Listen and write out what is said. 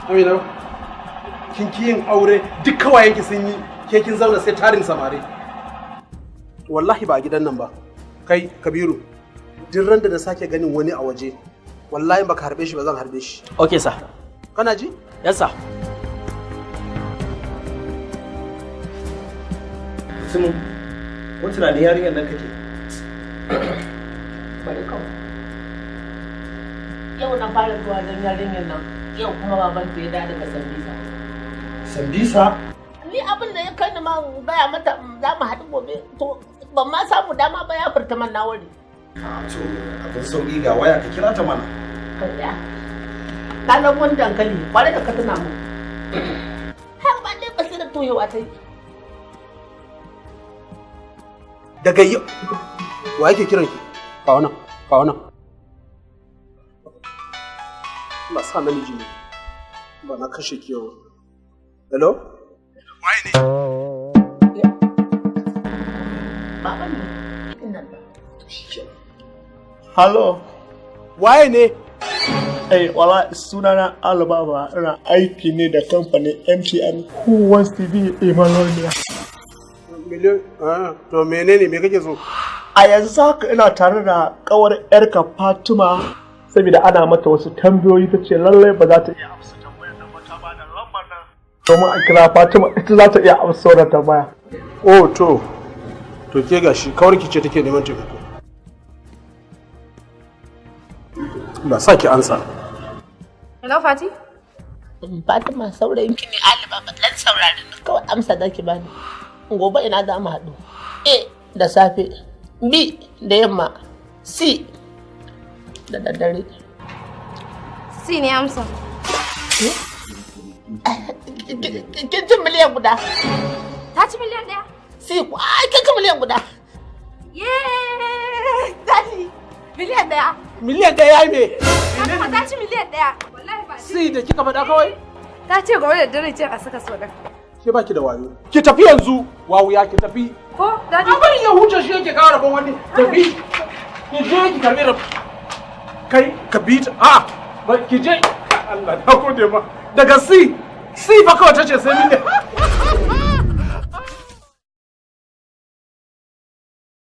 Amina, kin ki yin aure duk kawayenki sun yi, ke kin zauna sai tarin samari. Wallahi ba a gidan nan ba. Kai Kabiru, duk ran da na sake ganin wani a waje, wallahi baka harbe shi ba zan harbe shi. Okay sir. Kana ji? Yes sir. Simu, wani tunanin yarinyar nan kake? Bari kawai. Yau na fara zuwa don yarinyar nan, yau kuma baban ta ya dawo daga Sambisa. Sambisa? Ni abin da ya kai ni ma in gaya mata za mu haɗu gobe, to ban ma samu dama ba ya furta man na wuri. To abin sauƙi ga waya ka kira ta mana. Ka tsaya. Na ɗan wani dankali, kwarai da ka tuna mu. Har ba ɗaya basirar toyewa ta yi. Daga yau, wa yake kiran ki? Kawo nan, kawo nan. Allah sa namiji ne. Ba na kashe ki yau. Hello? Waye ne? Baban ne. Ina da. Hello. Waye ne? Eh, wala sunana Alibaba, ina aiki ne da kamfanin MTN. Who wants to be a millionaire? Miliyon, ah, to menene me kake so? A yanzu haka ina tare da kawar yarka Fatima saboda ana mata wasu tambayoyi ta ce lallai ba za ta iya amsa tambayar nan ba, ta ba da lambar nan. Domin a kira Fatima ita za ta iya amsa wannan tambaya. Oh to, to ke gashi kawarki ce take neman taimako. Allah sa ki ansa. Hello Fati? Fatima saurayin ki ne Alibaba, dan saurari ni kawai amsa da ki bani. Gobe ina za mu haɗu. A da safe, B da yamma, C da daddare. C ne amsa. Kin ci miliyan guda. Ta ci miliyan ɗaya? C ku ai kin ci miliyan guda. Yeee! Daddy, miliyan ɗaya. Miliyan ɗaya yayi me? Fatima ta ci miliyan ɗaya. Wallahi ba. C da kika faɗa kawai? Ta ce gobe da dare ce a saka so ɗin. Ke baki da wayo. Ki tafi yanzu, wawuya ki tafi. Ko daddy? A bari ya huce shi yake kawo rabon wani. Tafi. Ki je ki karbi rab. Kai ka bi ta. A'a, ba ki je. Allah na gode ma. Daga C, C fa kawai tace sai miliyan.